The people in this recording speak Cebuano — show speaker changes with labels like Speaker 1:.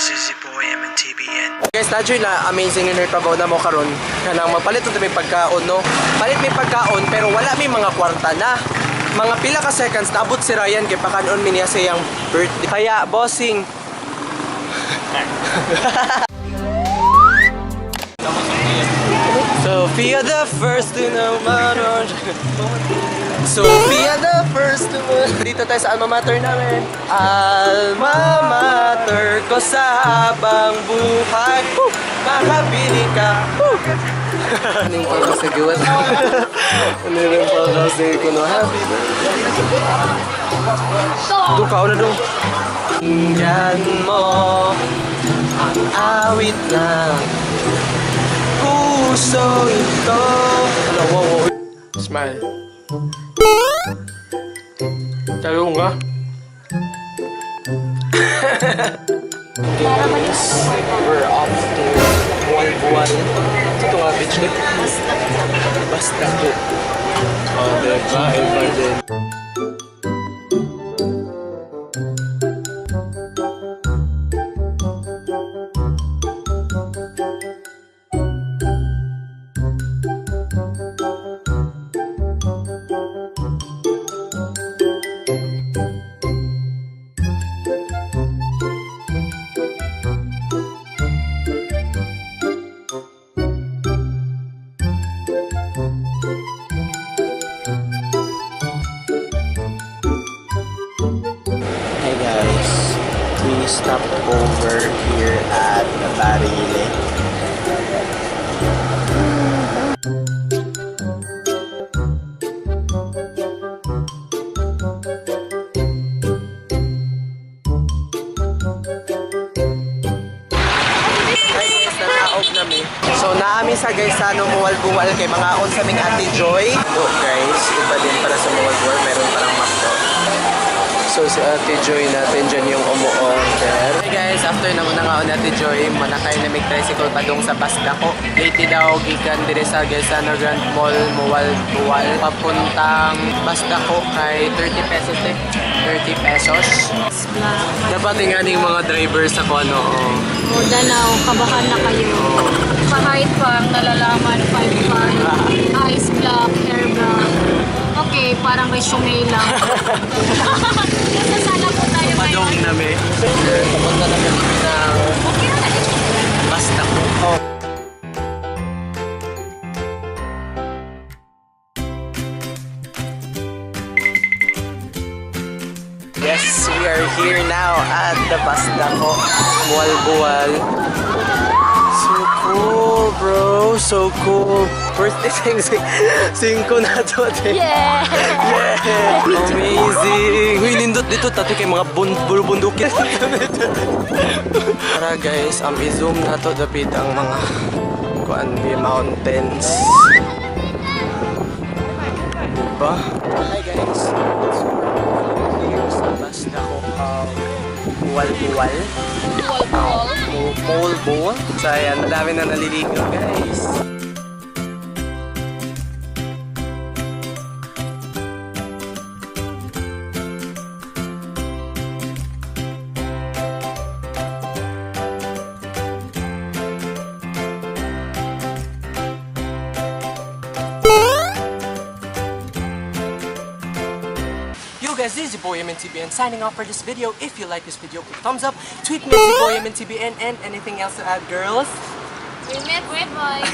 Speaker 1: This is your boy MNTBN.
Speaker 2: Guys, na na amazing yung trabaho na mo karon kanang magpalit unta may pagkaon, no? Palit may pagkaon pero wala may mga kwarta na. Mga pila ka seconds naabot si Ryan kay pakanon mi niya sa iyang birthday. Kaya bossing. Sophia the first to know Maron. Sophia the first to know. Dito tayo sa alma mater namin. Alma mater ko sa habang buhay. Woo! Makapili ka. Woo! Ano yung pang sa giwat? Ano yung pang sa kuno? Happy birthday. Doon ka, na doon. Tingnan mo ang awit na puso ito. Ano, wow. Smile. Talong ka. Guys, we're off to Mualbual. Ito nga beach ni. Basta ko. Oh, diba? Iba din. Hey guys, we stopped over here at the Barile. Hi guys, nanaog nami. So naami sa guys sa ano, Mualbual kay mga on sa ming Ate Joy. Oh guys, iba din para sa Mualbual, meron parang McDo. So si Ate Joy natin dyan yung umu-order. Hey guys, after nang unang ni Ate Joy, manakay na mig tricycle padung sa Basdako. Late daw gikan dire sa Gaisano Grand Mall, Mualbual, papuntang Basdako kay 30 pesos eh. 30 pesos. Dapat nga ning mga driver sa kung ano. Oh.
Speaker 3: O, Danau, kabahan na kayo. Pa-height pa ang nalalaman, 5'5". Eyes black, hair brown. Okay, parang resume lang. Nasa sana po tayo
Speaker 2: Padong
Speaker 3: ngayon.
Speaker 2: nami. Papunta na kami ng
Speaker 3: Okay na.
Speaker 2: Basdako. Oh. Yes, we are here now at the Basdako, Mualbual. So cool, bro. So cool. Birthday sing singko na to, ate.
Speaker 3: Yeah!
Speaker 2: Yeah! Amazing! Huy, nindot dito, tate kay mga bulubundukin. Tara guys, i-zoom na to dapit ang mga kuan mountains. Diba? Hi guys! So, we're here sa Basdako, Mualbual.
Speaker 3: Buwal-buwal.
Speaker 2: Mualbual. So ayan, madami na naliligo, guys. Yo guys, this is your boy MNTBN signing off for this video. If you like this video, click thumbs up, tweet me at your boy MNTBN, and anything else to add, girls?
Speaker 3: We met, goodbye.